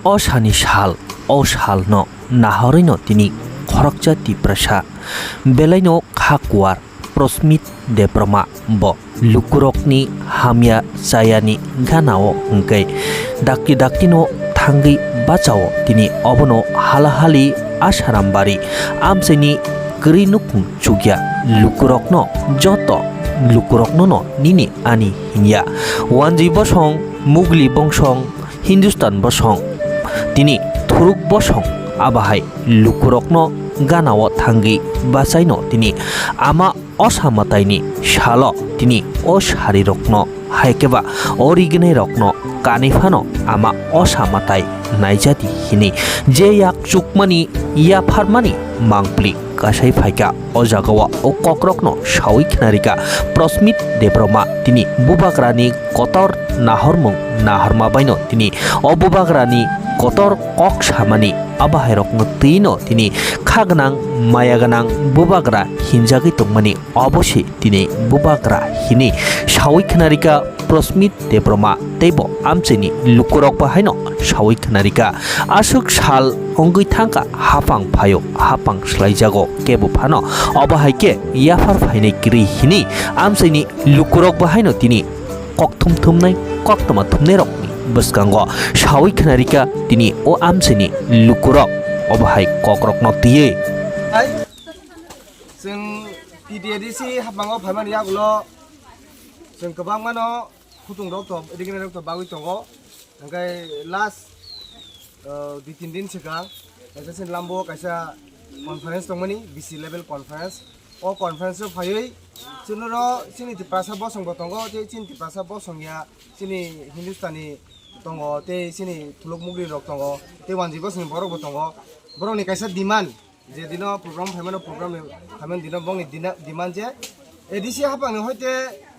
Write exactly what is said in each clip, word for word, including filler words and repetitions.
O sani sal, o salno nahorwino tini khoroksa Tiprasa belaino kha kuar Prosmit Debbarma bo lukurokni hamya chayani ganao hwnkhe dakti daktino thangwi bachao tini obono halahali Asarambari amchaini kwrwi nukhung chukya lukurokno joto lukuroknono nini ani hinya. Wanjwi bosong, Mugli bongsong, Hindustan bosong, tini thuruk bosong, abahai lukurokno ganao thangwi bachaino tini ama osa mwtaini salo tini o sarirokno, hai khe ba o riginairokno kanwi phano ama osa mwtai naijadi hini je yak chukmani yapharmani mangpli kasai phaikha. O jagao o kokrokno sawi khnarikha Prosmit Debbarma tini bubagrani kotor nahormung nahorma baino tini o bubagrani kotor kok samani abahairokno twino tini kha gwnang maya gwnang bubagra hinjagwi tongmani obo se tini bubagra hini sawi khnarikha Prosmit Debbarma teibo amchaini lukurok bahaino sawi khnarikha. Aswk sal wngwi thangkha, hapang phaio, hapang swlaijago, kebo phano obo hai khe yaphar phainai kwrwi hini amchaini lukurok bahaino tini kokthum thumnai, koktwma thumnairokni bwskango sawi khnarikha tini o amchaini lukurok obo hai kokrokno twiwi. Hai, chwng T T A D C hapango phaimani yagulo chwng kwbangmano khutungrok to, riginirok to bagwi tongo. Hwnkhe last, uh, dui tin din swkang kaisa chini lambo kaisa conference tongmani, B C level conference. O conference o phaiwi chwngno chini Tiprasa bosongbo tongo, tei chini Tiprasa bosong ya chini Hindustani tongo, tei chini thuluk mugri rok tongo, tei wanjwi bosongni borokbo tongo. Borokni kaisa demand, je dino program phaimano, program phaimani dino bongni dina-, demand je A D C hapangni hoite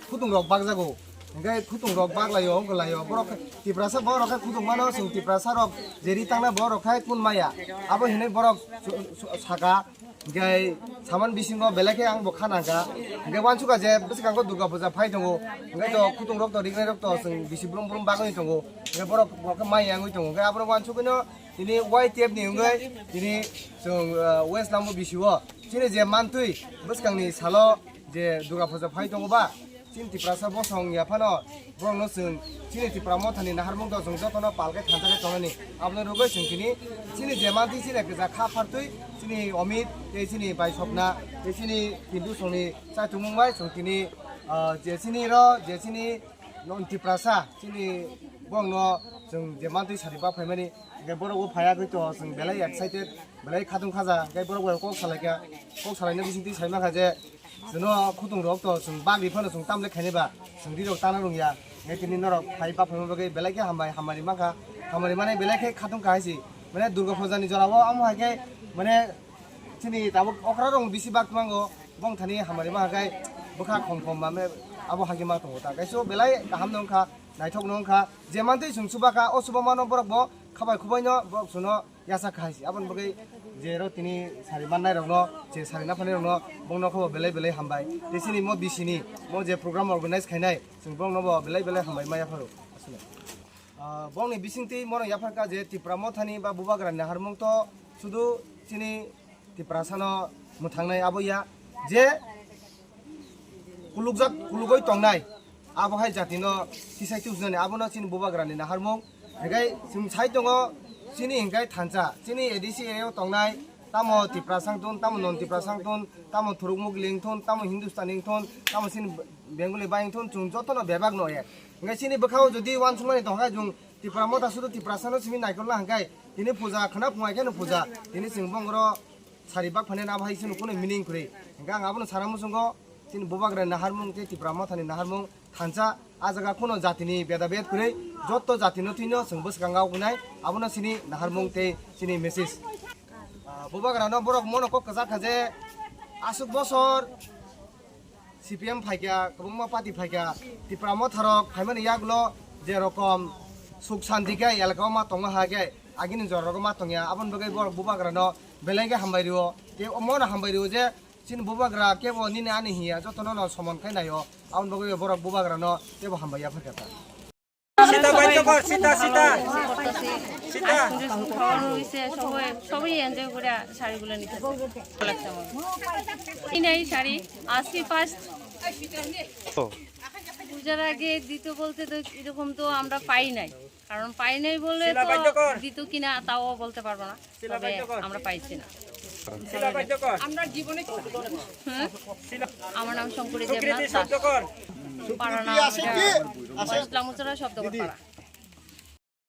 khutungrok bakjago. Hingke khutungrok baklaio, wngkha laio. Borok khe Tiprasa, borok khe khutung mano, chwng Tiprasa rok je ri tangna borok khai kun maya. Abo hinwi borok su-, su-, saka, hingke saman bisingo belai khe ang bo kha nangkha. Hingke wansukha je bwskango Durga Puja phai tongo. Hingke to khutungrok to, rignai rok to chwng bisi brum brum bagwi tongo. Hingke borok, borok khe maya wngwi tongo. Hingke abono wansukgwino tini Y T F ni wngwi tini chwng, ah, West Lambo bisio chini je mantwi bwskangni salo je Durga Puja phai tongo ba, chini Tiprasa bosong ya phano borokno chwng chini Tipra mothani naharmung do chwng jotono pal khe thansa khe tongnani. Aboni rwgwi chwng tini chini je mantwi chini kwchak kha phartwi chini Omit tei chini bai Sopna tei chini Hindu songni chaitumung bai chwng tini, ah, je chini ro je chini non Tiprasa chini borokno chwng je mantwi sari bak phaimani, hingke borok bo phaiya gwi to chwng belai excited, belai khatung khaja, hingke borok bai kok salaikha, kok salaina bisingtwi sai mankha je chwngno khutung rok to chwng bagri phano chwng tamle khainai ba, chwng ri rok tana rwngya, hingke tini norok phai bak phaima bagwi belai khe hambai, hambai ri mankha, hambai ri mani belai khe khatung kha hai se, mane Durga Puja ni jora o amo hai khe mane chini tabuk okra rok bisi bak mango, bongthani hamari ma hai khe bwkha khom khom mame abo hai khe ma tongo ta, kaisa belai kaham no wngkha, naithok no wngkha, je mantwi chwng chuba kha o chuba mano borok bo khabai khubai no borok chwngno yachak khai se. Aboni bagwi je ro tini sari mannai rokno, je sari naphanai rokno, bongno khe bo belai belai hambai. Tei chini mo bisini mo je program organize khainai, chwng bongno bo belai belai hambai ma yapharo. Aswk. Ah, bongni bisingtwi mono yaphar kha je Tipra mothani ba bubagrani naharmung to sudu chini Tiprasano mwthangnai abo ya je kulukjak, kulugoi tongnai. Abo hai jatino tisai tubunani abono chini bubagrani naharmung. Hingke chwng sai tongo chini hingke thansa, chini A D C area o tongnai, tamo Tiprasa wngthun, tamo non Tiprasa wngthun, tamo thuruk mugli wngthun, tamo Hindustani wngthun, tamo chini Bengali bai wngthun, chwng jotono bebak no ya. Hingke chini bwkhao jodi uansukmani tongkha, chwng Tipra motha sudu Tiprasano simi naikolna hingke tini puja khwna phungai kheno puja, tini chwng bongoro sari bak phani abo hai chini kunu meaning kwrwi. Hingke ang abono sana muchungo chini bubagrani naharmung tei Tipra mothani naharmung thansa, ah jaga kunu jatini beda bed kwrwi, joto jatino thwino chwng bwskango wngnai, abono chini naharmung tei chini message. Ah, bubagrano borok mono kok kwchak kha je aswk bosor C P M phaikha, kwbangma party phaikha, Tipra motharok phaimani yagulo je rokom suk santi khe elaka o ma tongma ha khe agini jora rogo ma tongya, aboni bagwi borok bubagrano belai khe hambai rio, tei omono hambai rio je chini bubagra kebo nini ani hiya jotono no somon khai naio, aboni bagwi borok bubagrano kebo hambai ya phaikha ta. Sita বাইদ্যকর, সীতা, সীতা। সীতা। আইসক্রিম খাওয়ানো হয়েছে, সবাই, সবাই এনজয় করে শাড়িগুলো নিতেছে। ভালো লাগছে আমার। এই নেই শাড়ি, আজকে ফার্স্ট। ও। পূজার আগে দিত বলতে তো এরকম তো আমরা পাই নাই, কারণ পাই নাই বলে তো দিত কিনা তাও বলতে পারবো না। তবে আমরা পাইছি না। আমরা জীবনে হুম? আমার নাম শঙ্করী দেবনাথ দাস। পাড়া নাম ইসলামচড়া শব্দকর পাড়া।